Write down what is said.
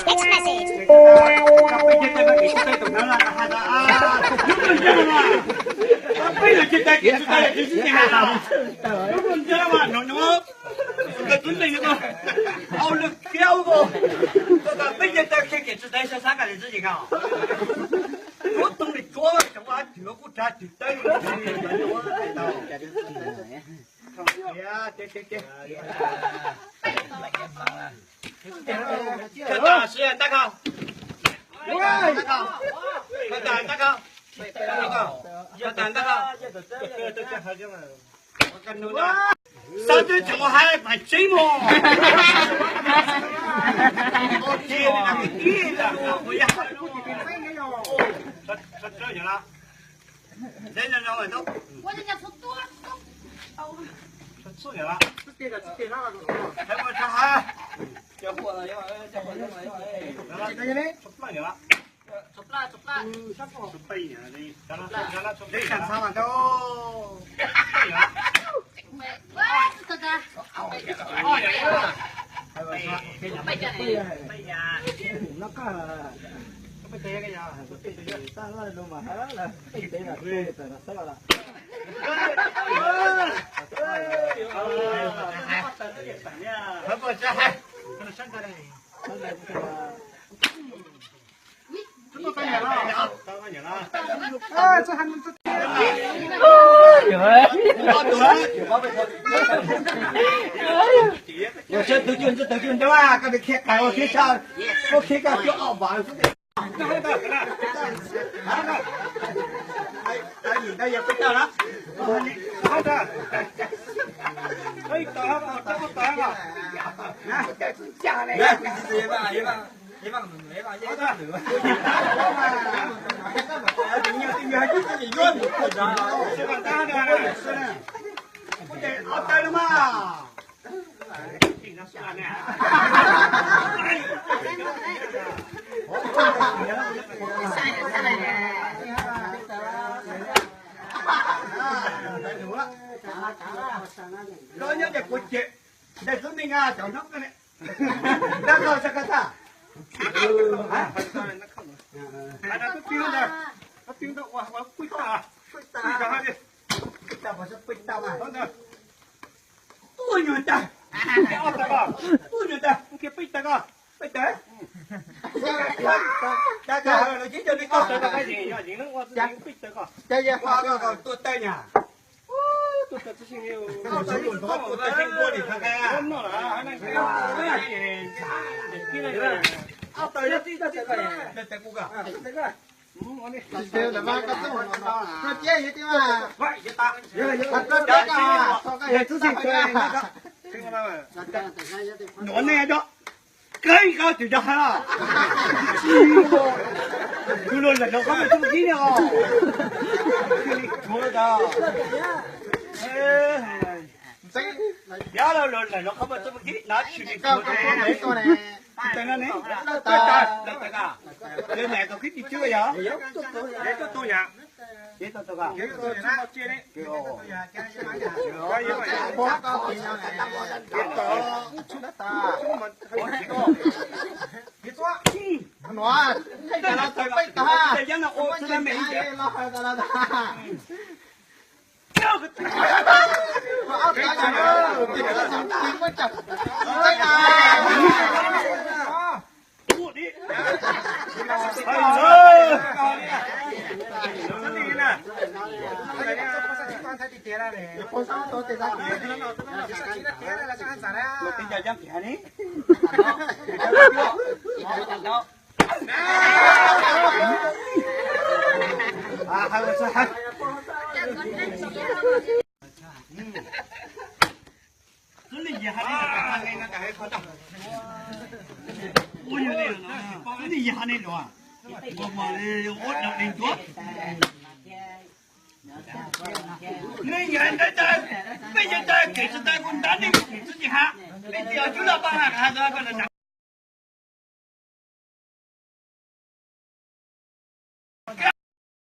Text message. Xav twb tseem ua hais mas tseeb mus. Nyob ces kuv cem ntawm tus neeg cov nyob ne, dab laug sab koj tag. Peb tag, peb tag, ub nyuag tag, ub nyuag tag, peb tag, peb tag, tag tag, los cib cov li koj, tuaj tawg nyag. Nuav nej cov kawg koj tsis tau hais los, tus luag lawm los koj muaj txuj kib ne os. Ua li kuv tas, yog luag lawm los koj muaj txuj kib na, tsis li kuv tas ne. Ces niam tau kib tis cwb yog. Nej nyiam ntawd tas, peb yeej tas kev tsis tas kuv ntab nej mus tim txwv tsis hab, nej tias cub loj paj has has tas koj na.